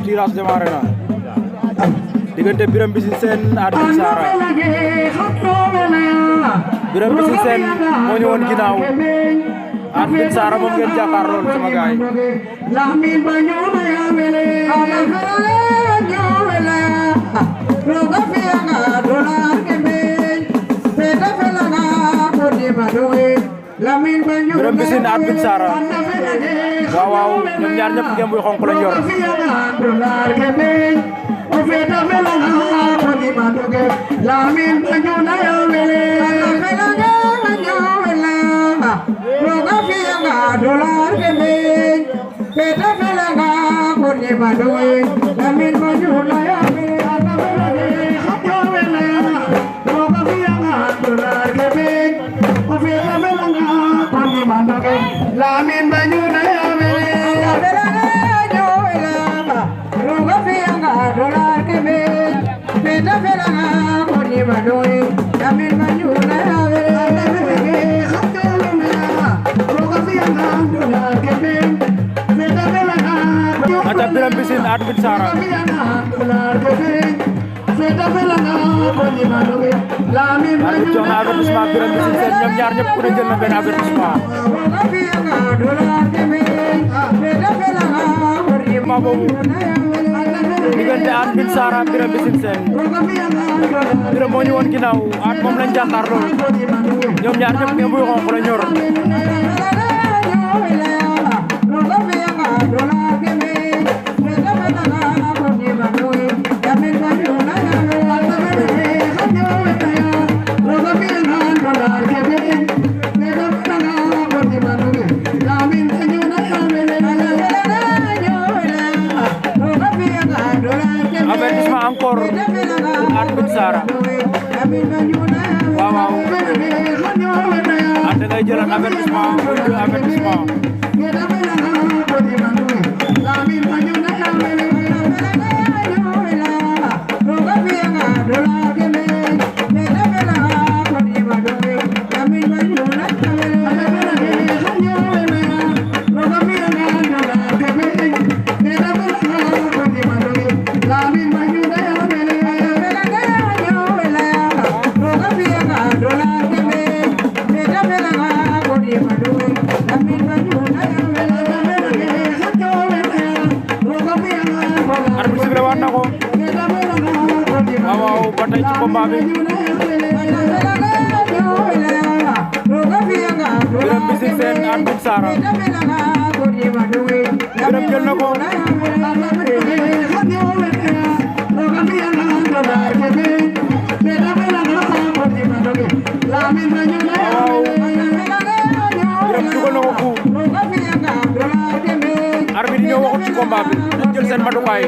tirage démarré na diggante Birame Mbissine Sène ak Alioune Sara Birame Mbissine Sène moo ñu woon ginnaaw Alioune Sara moom ngeen jàkkaarlool sama gaay Birame Mbissine ak Alioune Sara waaw waaw ñoom ñaar ñëpp ngeen buy xonk lañ yor Lamin banyuna ya mele roga fianga dolar ke me peta felanga koni badoi lamin banyuna ya mele roga fianga dolar ke me peta felanga aca Birame Mbissine ak Alioune Sara dolar ke me peta felanga koni badoi lamin Aliou jox na avertissement Birame Mbissine Sène ñoom ñaar ñëpp ku ne jël na benn avertissement ma boobu diggante Alioune Sara Birame Mbissine Sène Birame moo ñu woon ginnaaw at moom lañ jàkkaarloo ñoom ñaar ñëpp ngeen buy xonk la ñor avertissement encore Alioune Sara waaw waaw ate ngay jëlaat avertissement avertissement waaw ba tey ci combat bi Birame Mbissine Sène ak Alioune Sara Birame jël na ko waaw Birame dugal na ko ku arbitre ñoo waxut ci combat bi dañ jël seen matukaay